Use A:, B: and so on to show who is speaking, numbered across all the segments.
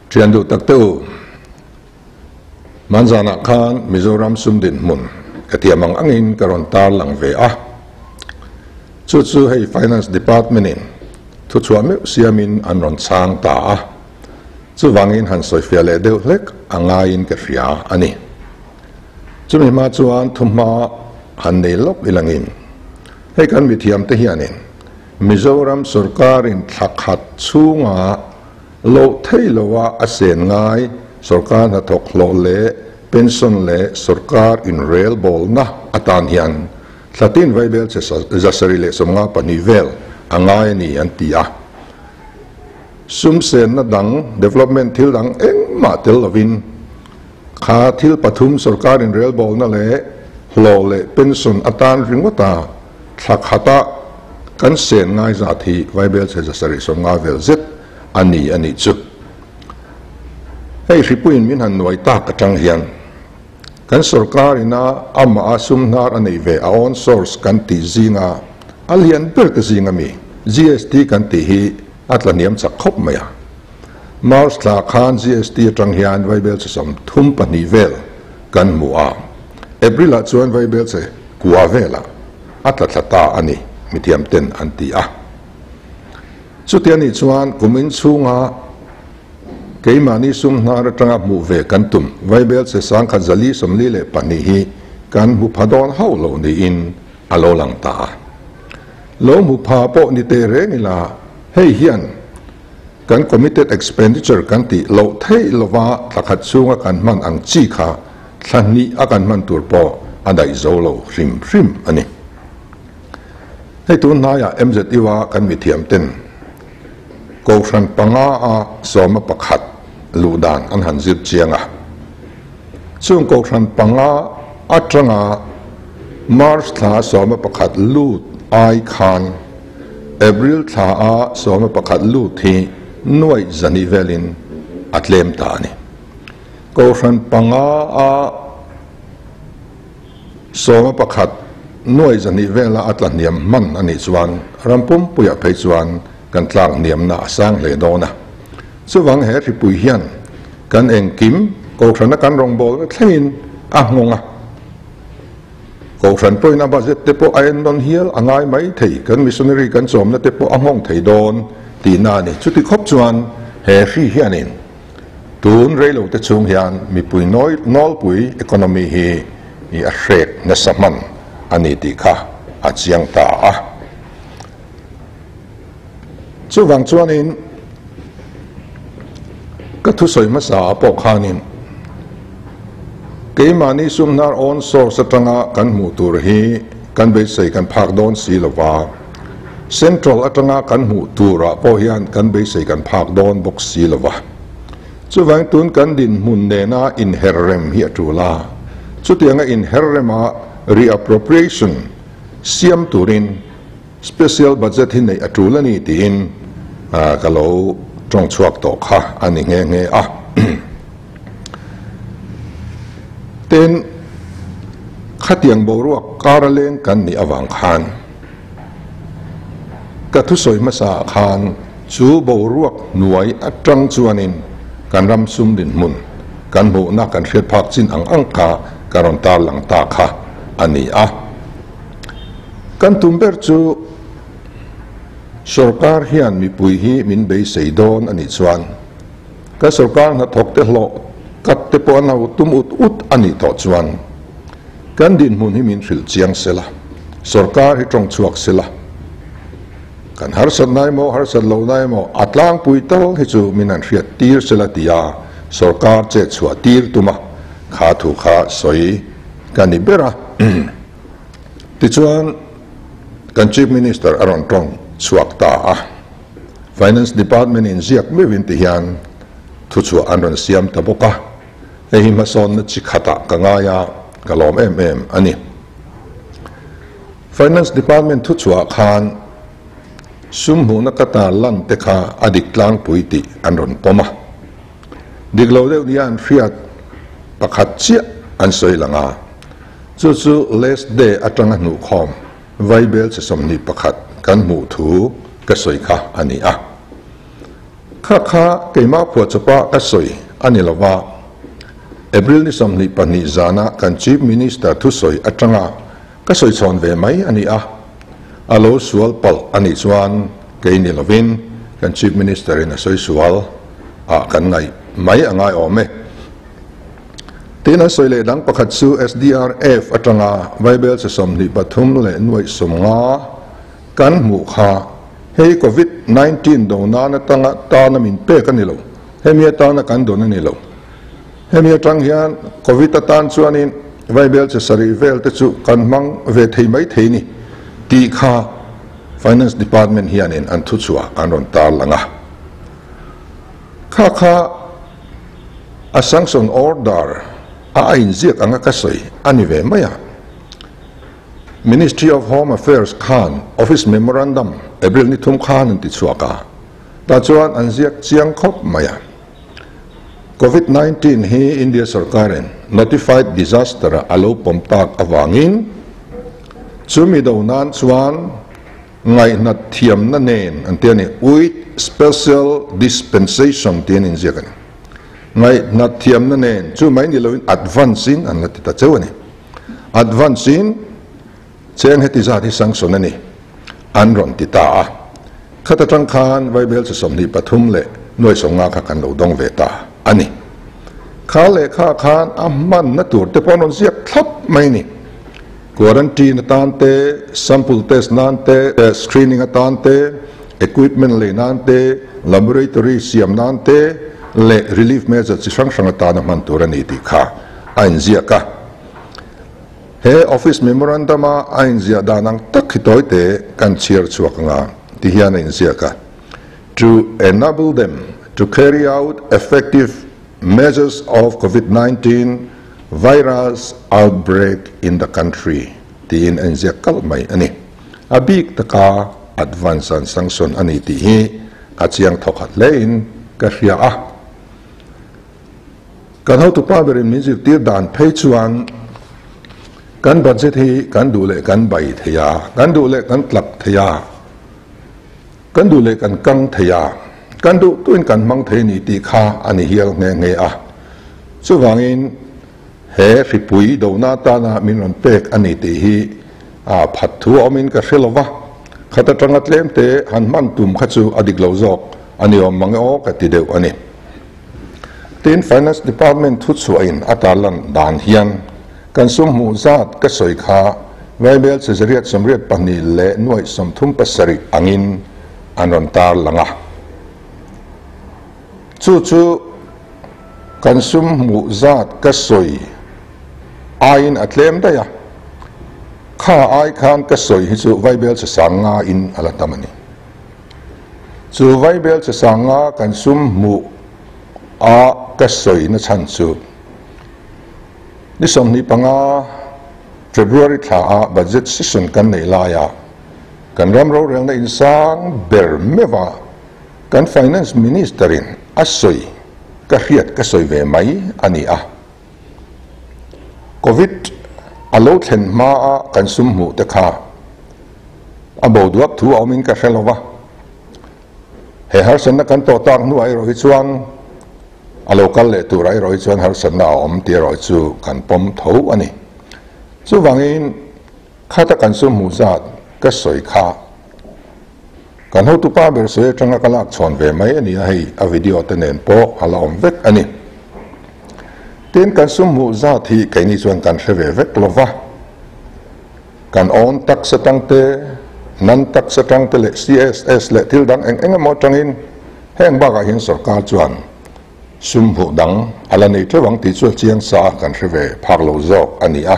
A: Thian duh tak te u, Hmanzanah khan Mizoram sum dinhmun ka thiam ang angin ka rawn tar lang ve a. Chu chu hei Finance Department-in thuchhuah meuh siamin an rawn chhang ta a. Chuvangin han sawifiah leh deuh hlek a ngaiin ka hria a ni. Chumi hma chuan thuhma han nei lawk ilangin hei kan mithiamte hianin Mizoram sorkarin thla khat chhunga loh thei loa a sen ngai sorkar hnathawk hlawh leh pension leh sorkar inrelbawlna atan hian thla tin vaibel che 752 vel a ngai a ni an ti a. Sum senna dang, development thil dang engmah tel lovin kha thil pathum sorkar inrelbawlna leh hlawh leh pension atan ringawta Thla khata kan sen ngai zat hi Vaibel chhe 750 vel zet a ni a nih chu. Hei hripuiin min han nuai tak atang hian kan sorkar ina amah a sum hnar a neih ve a own source kan tih zinga a lian ber te zinga mi GST kan tih hi a tla hniam chak khawp mai a. March thla khan GST atang hian Vaibel chhe 32 vel kan hmu a, April ah chuan Vaibel chhe kua velah a tla thla ta a ni, mithiam ten an ti a. Chuti a nih chuan kum inchhunga keimahni sum hnar atanga hmuh ve kan tum Vaibel che 1442 hi kan hmu pha dawn hauh lo niin a lo lang ta a. Lo hmu pha pawh ni teh reng ila hei hian kan committed expenditure kan tih loh theih lova thla khat chhunga kan hman ang chi kha thla hnih a kan hman tur pawh a daih zo lo hrim hrim a ni. Hei tun hnaiah MZU a kan mithiam ten Kohhran panga a sawma pakhat luh dan an han zir chiang a. Chung Kohhran panga atanga March thla sawma pakhat lut ai khan April thla a sawma pakhat lut hi nuaih zahnih velin a tlem ta a ni. Kohhran panga a 11 nuai 200 vela a tla hniam hman a nih chuan ram pumpuiah phei chuan kan tlak hniamna a sang hle dawn a. Chuvang he hripui hian kan engkim Kohhrana kan rawngbawlna thlengin a nghawng a. Kohhran pawhin a budget te pawh a en nawn hial a ngai mai thei, kan missionary kan chawmna te pawh a nghawng thei dawn tihna a ni. Chuti khawp chuan he hri hianin Tun reilo te chhung hian mipui nawlpui economy hi i a hrek nasa hman a ni tih kha a chiang ta a. Chuvang chuanin ka thusawi hmasa ah pawh khanin keimahni sumhnar own source atanga kan hmuh tur hi kan beisei kan phak dawn si lova, Central atanga kan hmuh turah pawh hian kan beisei kan phak dawn bawk si lo va. Chuvang tun kan dinhmun nena inherrem hi a tul a. Chutianga inherrema reappropriation siam turin special budget hi neih a tul a ni tiin ka lo tawng chhuak tawh kha a ni nghe nghe a. Tin, khatiang boruak kar a leng kan nih avang khan, Ka thusawi hmasa ah khan chu boruak hnuai atang chuanin kan ram sum dinhmun kan hmuhna kan hriat phak chin ang ang kha ka rawn tarlang ta kha a ni a. Kan tum ber chu sorkar hian mipui hi min beisei dawn a nih chuan kan sorkar hnathawk te hlawh kat te pawh an lo tum ut ut a nih tawh chuan Kan dinhmun hi min hrilh chiang sela, sorkar hi tawng chhuak sela, kan harsat na emaw harsat lo na emaw a tlangpui tal hi chu min han hriat tir sela tia sorkar chet chhuah tir tum a, kha thu kha sawi ka ni ber a. Tichuan, kan Chief Minister a rawn tawng chhuak ta a, Finance Department in ziak meuhin tihian thuchhuah an rawn siam ta bawk a. Hei hi hmasawnna chi khatah ka ngai a, ka lawm em em a ni. Finance Department thuchhuah khan sum hmuhna ka tar lan te kha a dik tlangpui tih an rawn pawm a. Dik lo deuh nia an hriat pakhat chiah an sawi lang a, chu chu last day atanga hnuhkhawm Vaibel che 21 kan hmuh thu ka sawi kha a ni a. Kha kha keimah phuahchawpa ka sawi a ni lova, April ni 22 zana kan Chief Minister thusawi atanga ka sawi chhawn ve mai a ni a, a lo sual palh a nih chuan kei ni lovin kan Chief Minister in a sawi sual ah kan ngaih mai a ngai awm e. Tin an sawi leh dang pakhat chu SDRF atanga Vaibel che 23 leh nuaih 50 kan hmuh kha hei Covid 19 do nan atanga tana min pek a ni lo, hemi atana kan dawn a ni lo. Hemi atang hian Covid atan chuanin Vaibel che sarih vel te chu kan hmang ve thei mai thei ni tih kha Finance Department hianin an thuchhuah an rawn tar lang a. Kha kha a sanction order a a inziak anga ka sawi a ni ve mai a. Ministry of Home Affairs khan Office Memorandum April ni thum khan an ti chhuak a, tah chuan an ziak chiang khawp mai a. Covid 19 hi India sorkarin notified disaster a lo pawm tak avangin chumi do nan chuan ngaihnat thiamna nen an ti a ni, with special dispensation tih an inziak a ni. Ngaihnat thiamna nen chu mai ni loin advance in an la ti ta cheu a ni. Advance in cheng heti zat hi sanction a ni an rawn ti ta a. Khat atang khan Vaibel che 23 leh nuai 50 kha kan lo dawng ve ta a ni. Kha leh kha khan a hman na tur te pawh an rawn ziak thlap mai ni. Quarantine atan te, sample test nan te, screening atan te, equipment lei nan te, laboratory siam nan te leh relief measure chi hrang hrang atan a hman tur a ni tih kha a inziak a. He office memorandum a a inziah dan ang tak hi tawi te kan chhiar chhuak anga ti hian a inziak a. To enable them to carry out effective measures of Covid-19 virus outbreak in the country tiin a inziak kalh mai a ni. A bik taka advance an sanction a ni tih hi a chiang thawkhat hlein ka hria a. Kan hotupa berin min zirtir dan phei chuan kan budget hi kan duh leh kan bai thei a, kan duh leh kan tlak thei a, kan duh leh kan kang thei a, kan duh tuin kan hmang thei ni tih kha a ni hial nghe nghe a. Chuvangin he hripui dona atana min rawn pek a ni tih hi a phat thu a awmin ka hre lova, khat atanga tlem te han hman tum kha chu a dik lo zawk a ni awm mang e aw ka ti deuh a ni. Tin Finance Department thuchhuahin a tarlan dan hian kan sum hmuh zat ka sawi kha Vaibel che 182 leh nuaih 37 angin an rawn tar lang a. Chu chu kan sum hmuh zat ka sawi aiin a tlem daih a, kha ai khan ka sawi hi chu Vaibel che 50 in a la tam a ni. Chu Vaibel che 50 kan sum hmuh a ka sawi na chhan chu ni 25 February thla a budget session kan nei lai a, kan ram rorelna insang ber mewa kan finance minister in a sawi ka hriat ka sawi ve mai a ni a. Covid a lo thlen hma a kan sum hmuh te kha a bo duak thu a awmin ka hre lova. He harsatna kan tawh tak hnuah erawh hi chuan a lo kal leh turah erawh hi chuan harsatna a awm tih erawh chu kan pawm tho a ni. Chuvangin khata kan sum hmuh zat ka sawi kha kan hotupa ber sawi atanga ka lak chhawn ve mai a ni a, hei a video te nen pawh a la awm vek a ni. Tin kan sum hmuh zat hi keini chuan kan hre ve vek lova, kan own tax atang te, non tax atang te leh CSS leh thil dang eng eng emaw atangin heng bakah hian sorkar chuan sum hmuh dang a la nei theuh ang tih chu a chiang sa a kan hre ve phak lo zawk a ni a.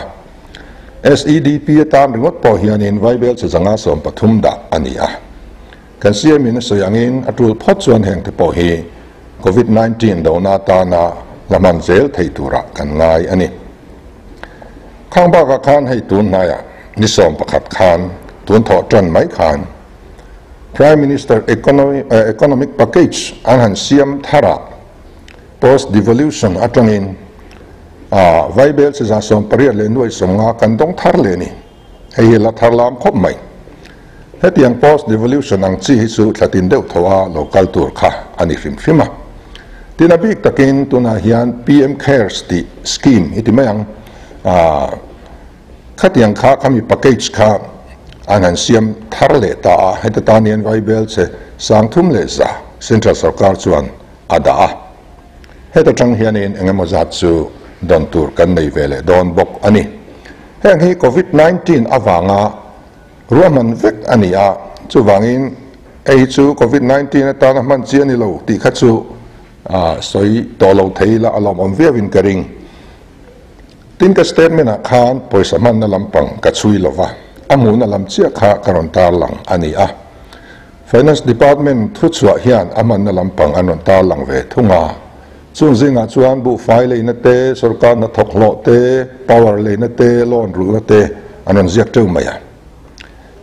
A: SEDP atan ringawt pawh hianin Vaibel che 130 dah a ni a. Kan CM in a sawi angin a tul phawt chuan heng te pawh hi Covid 19 dona atana la hman zel thei turah kan ngai a ni. Khang bakah khan hei tun hnaiah ni 11 khan tun thawh tan mai khan Prime Minister Economic Package an han siam tharah post devolution atangin Vaibel che 180 leh nuai 50 kan dawng thar leh ni. Hei hi la thar lam khawp mai. Hetiang post devolution ang chi hi chu thlatin deuh tho a lo kal tur kha a ni hrim hrim a. Tin a bik takin tunah hian PM Cares tih scheme hi ti mai ang a, khatiang kha khami package kha an han siam thar leh ta a, heta tan hian Vaibel che 3100 Central Sorkar chuan a dah a. Heta tang hianin eng emaw zat chu dawn tur kan nei ve leh dawn bawk a ni. Heng hi Covid 19 avanga ruahman vek a ni a, chuvangin hei hi chu Covid 19 atana hman chi a ni lo tih kha chu sawi tawh lo thei ila a lawmawm viauin ka ring. Tin ka statement ah khan pawisa hmanna lampang ka chhui lova, a hmuhna lam chiah kha ka rawn tarlang a ni a. Finance Department thuchhuah hian a hmanna lampang an rawn tarlang ve thung a. Chung zingah chuan buhfai leina te, sorkar hnathawk hlawh te, power leina te, loan rulhna te an rawn ziak teuh mai a.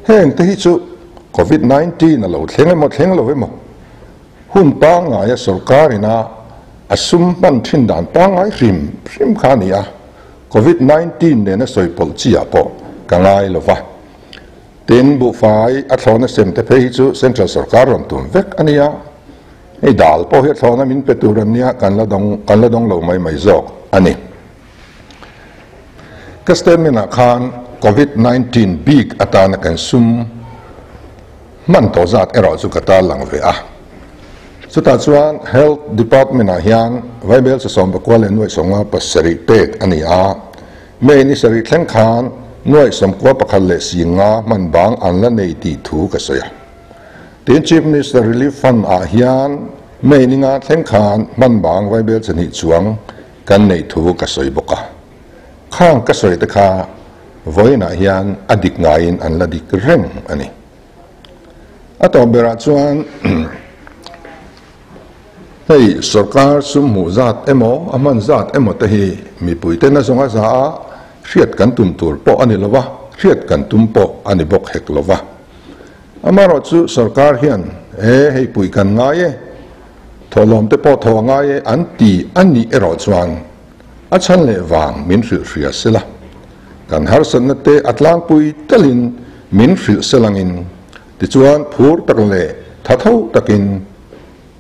A: Heng te hi chu Covid 19 a lo thleng emaw thleng lo emaw, hun pangngaia sorkar ina a sum hman thin dan pangngai hrim hrim kha a ni a, Covid 19 nena sawi pawlh chi ah pawh ka ngai lo va. Tin, buhfai a thlawhna sem te phei hi chu Central sorkar rawn tum vek a nia. Hei dal pawh hi a thlawhna min pe tur an nia, kan la dawng kan la dawng lo mai mai zawk a ni. Ka statement ah khan Covid 19 bik atana kan sum hman tawh zat erawh chu ka tarlang ve a. Chutah chuan Health Department ah hian Vaibel 19 leh nuaih 57 pek a ni a. May ni sarih thleng khan nuaih 91 leh 50 hman bang an la nei tih thu ka sawi a. Tin Chief Minister Relief Fund ah hian May ni nga thleng khan hman bang vaibel chahnih chuang kan neih thu ka sawi bawk a. Khang ka sawi te kha vawiinah hian a dik ngaiin an la dik reng a ni. A tawp berah chuan Hei sorkar sum hmuh zat emaw a hman zat emaw te hi mipuite na zawnga za a hriat kan tum tur pawh a ni lo va, hriat kan tum pawh a ni bawk hek lo va. Amaherawh chu sorkar hian e hei puih kan ngai e, thawhlawm te pawh thaw a ngai e an ti a nih erawh chuan a chhan leh vang min hrilh hria sela. Kan harsatna te a tlangpui talin min hrilh selangin tichuan phur tak leh tha tho takin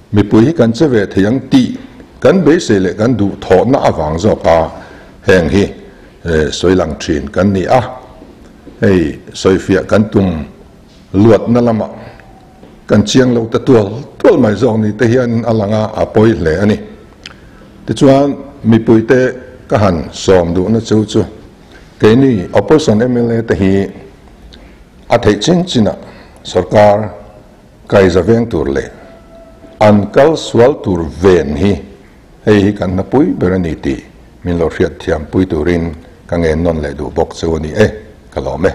A: Mipui hi kan che ve thei ang tih kan beisei leh kan duh thawhna avang zawk a heng hi sawi lang thin kan ni a, hei sawifiah kan tum luatna lamah kan chiang lo ta tual tual mai zawk ni te hianin a lang a, a pawi hle a ni. Tichuan mipuite ka han sawm duhna chu chu keini opposition mla te hi a theih chin chinah sorkar Kaiza veng tur leh an kal sual tur ven hi hei hi kan hnapui ber a ni tih min lo hriat thiam pui turin ka ngen nawn leh duh bawk cheu a ni e, ka lawm e.